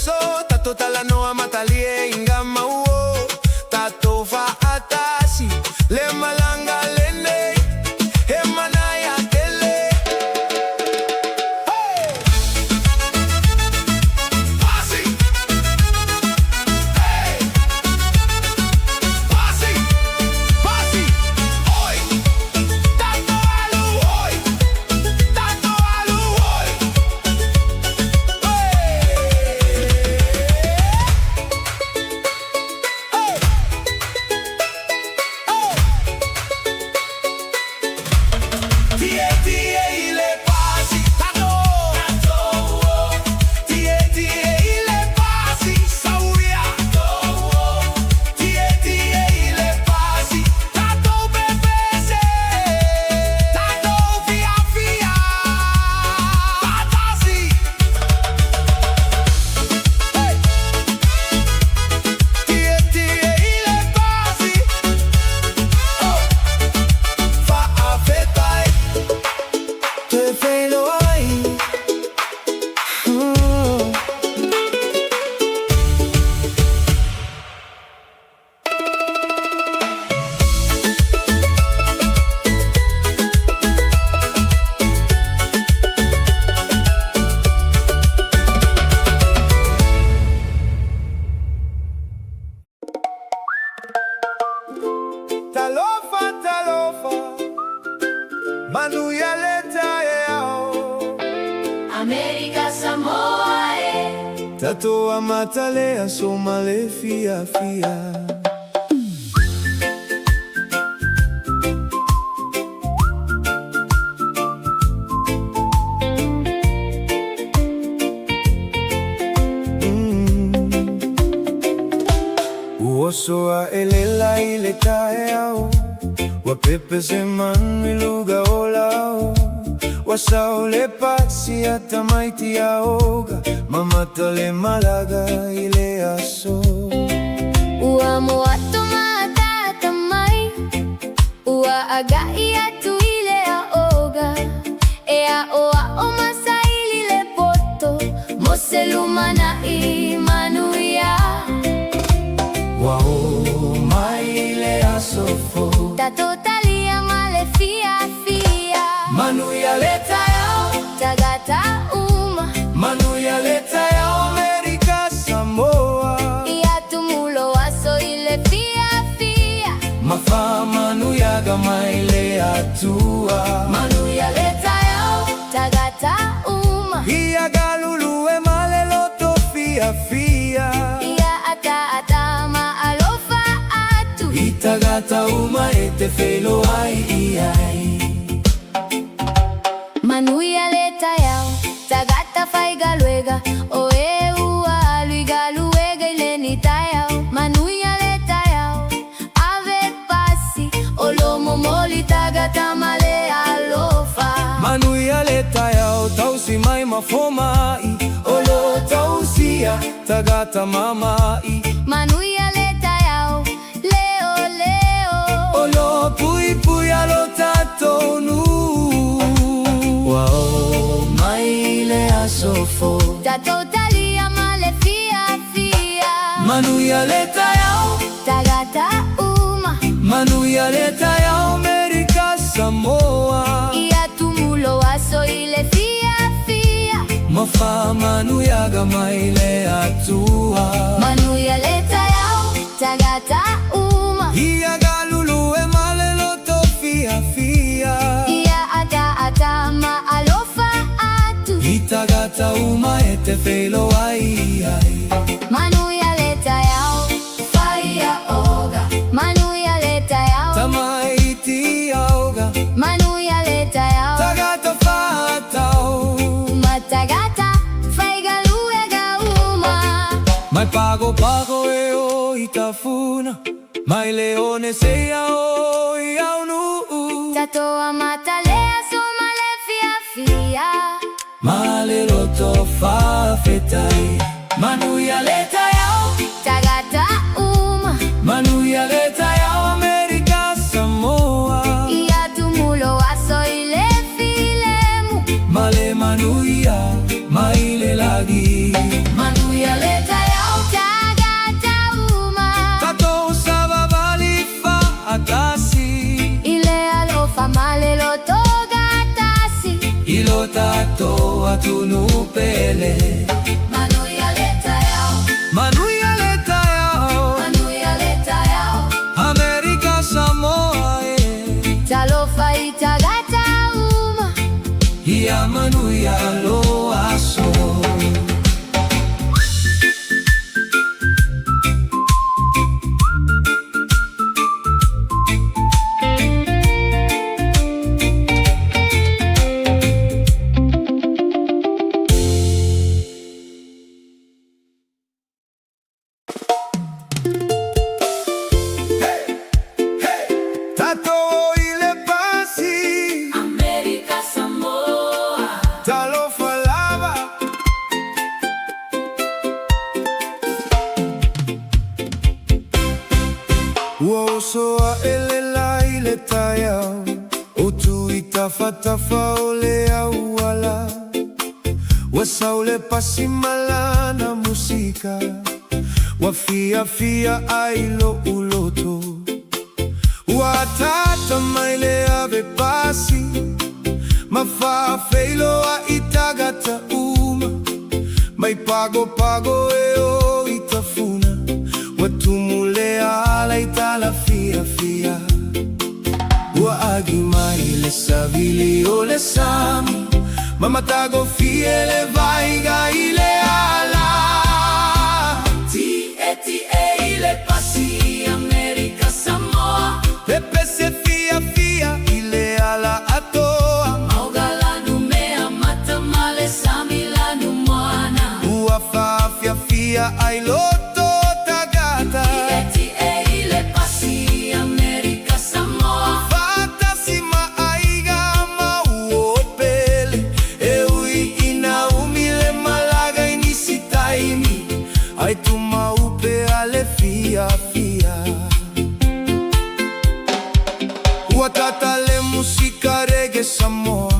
aso tatou talanoa matalie inga mauo tatou faatasi le malaga lenei e manaia tele. Hey! Pasi! Hey! Pasi! Pasi! Oi! Tatou alu oi! Tatou alu oi! Tietie i le pasi tatou tatou Tietie i le pasi sauia tatou Tietie i le pasi tatou pepese tatou fiafia faatasi. Hey! Tietie i le pasi oh! Faafetai toe feiloai. Talofa talofa manuia le taeao. Amerika Samoa e. Tatou amata le aso ma le fiafia. Ua oso aʻe le lai i le taeao Ua pepese manu i luga o lao Ua sau le pasi a tamaiti aoga Ma amata le malaga i le aso. Ua moato ma ataata mai Ua agai atu i le aoga E aʻoaʻo ma saili le poto Mo se lumanai manuia. Ua oo mai le aso fou. Tatou talia ma le fiafia. Manuia le taeao. Tagata uma. Manuia le taeao Amerika Samoa. Ia tumu lou aso i le fiafia. Ma faamanuiaga mai le Atua. Manuia le taeao. Tagata uma. Ia galulue ma le loto fiafia. Ia ataata ma alofa atu. I tagata uma e te feiloai i ai. Manuia le taeao. Tagata faigaluega o e ua alu i galuega i lenei taeao. Manuia le taeao. Ave pasi o lo momoli tagata ma le alofa. Manuia le taeao tausi mai ma fomaʻi o lo o tausia tagata mamaʻi. Manuia le taeao leo leo. O lo o puipuia lo tatou nuu. Ua oo mai le aso fou. Tatou talia ma le fiafia. Manuia le taeao. Tagata uma. Manuia le taeao Amerika Samoa. Ia tumu lou aso i le fiafia. Ma faamanuiaga mai le Atua. Manuia le taeao tagata uma. Ia galulue ma le loto fiafia. Ia ataata ma alofa atu. I tagata uma e te feiloai i ai. Manuia le taeao. Faiaoga. Manuia le taeao. Tamaiti aoga. Manuia le taeao. Tagata faatau. Ma tagata faigaluega uma. Mai Pago Pago e oo i Tafuna. Mai Leone seia oo i Aunuu. Tatou amata le aso ma le fiafia. Ma le loto faafetai. Manuia le taeao. Tagata uma. Manuia le taeao Amerika Samoa. Ia tumu lou aso i le filemu. Ma le manuia mai le lagi. Manuia le. atunuu pele. Manuia le taeao. Manuia le taeao. Manuia le taeao. Amerika Samoa e. Talofa i tagata uma. Ia manuia lou aso. Tatou i le pasi. Amerika Samoa. Talofa lava. Ua oso aʻe le lā i le taeao, Ou tu i tafatafa o le auala. Ua sau le pasi ma lana musika, Ua fiafia ai loʻu loto. Ua ataata mai le ave pasi, Ma faafeiloai tagata uma. Mai Pago Pago e oo i Tafuna, Ua tumu le ala i tala fiafia. Ua agi mai le savili o le sami, Ma matagofie le vaaiga i le ala. Tietie i le pasi Amerika Samoa. Pepese fiafia i le ala atoa. Mauga lanumea mata ma le sami lanumoana. Ua faafiafia ai loto o tagata. Tietie i le pasi Amerika Samoa. Faatasi ma aiga ma uo pele. E ui ina umi le malaga i nisi taimi, Ae tumau pea le fiafia. Ua tata le musika reggae Samoa,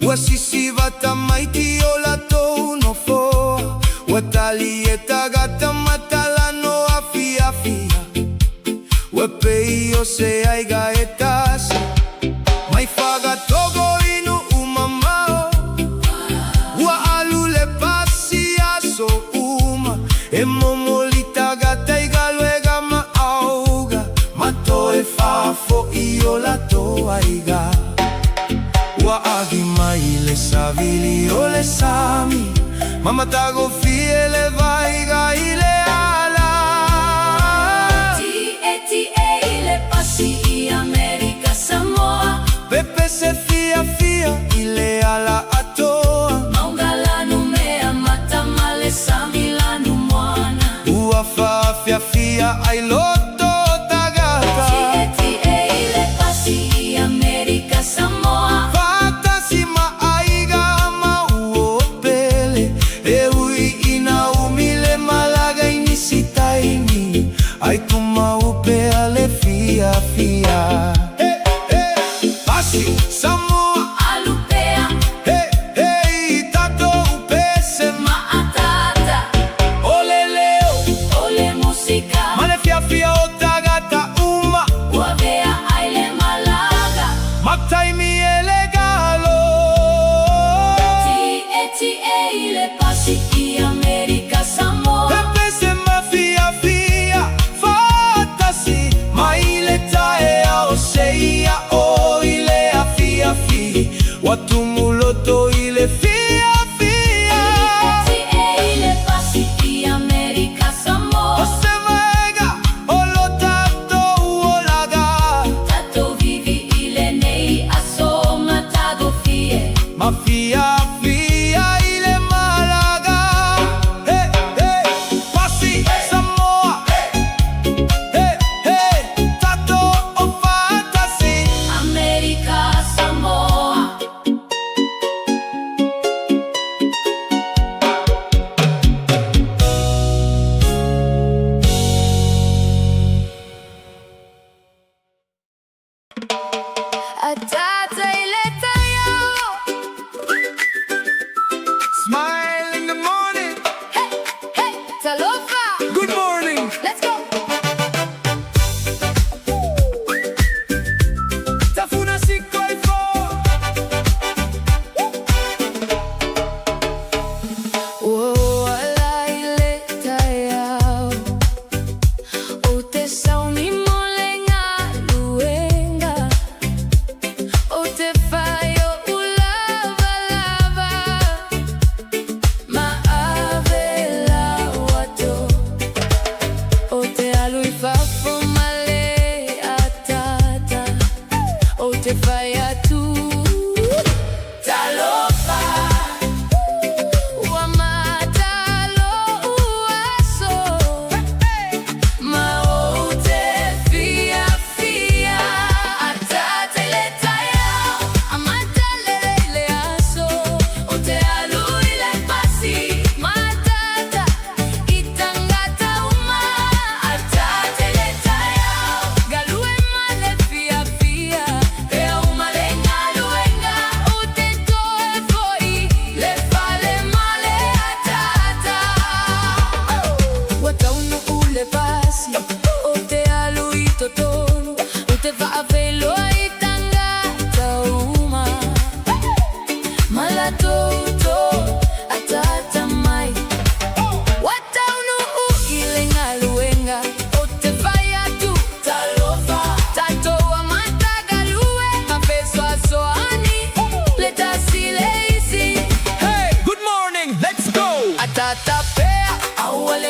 Ua sisiva tamaiti i o latou nofoa. Ua tali e tagata ma talanoa fiafia, Ua pei o se aiga e tasi. Mai Fagatogo i nuu mamao, Ua alu le pasi i aso uma. E momoli tagata i galuega ma aoga, Ma toe faafoi o latou aiga. Ua agi mai le savili o le sami, Ma matagofie le vaaiga i le ala. Tietie i le pasi i Amerika Samoa. Pepese fiafia i le ala atoa. Mauga lanumea mata ma le sami lanumoana. Ua faafiafia ai loto o tagata. Tietie i le pasi i Amerika Samoa. Faatasi ma aiga ma uo pele. E ui ina umi le malaga i nisi taimi, Ae tumau pea le fiafia. Hey, hey, pasi Samoa. Alu pea. Hey, hey, tatou pese. Maataata. O le leo. O le musika. Ma le fiafia o tagata uma. Ua avea ai le malaga. Ma taimi e le galo. Tietie i le pasi i Amerika Samoa. Pepese ma fiafia.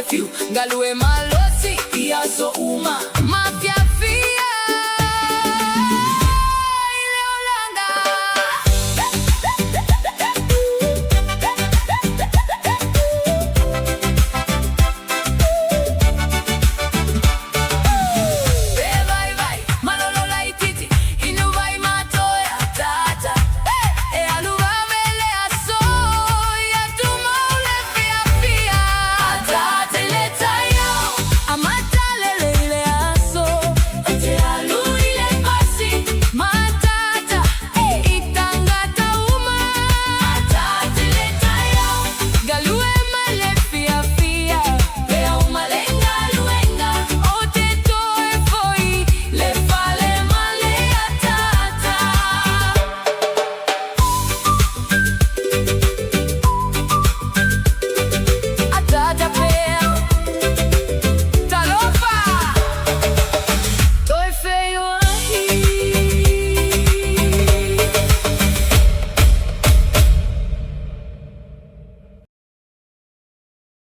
le fiu, galue malosi i aso uma.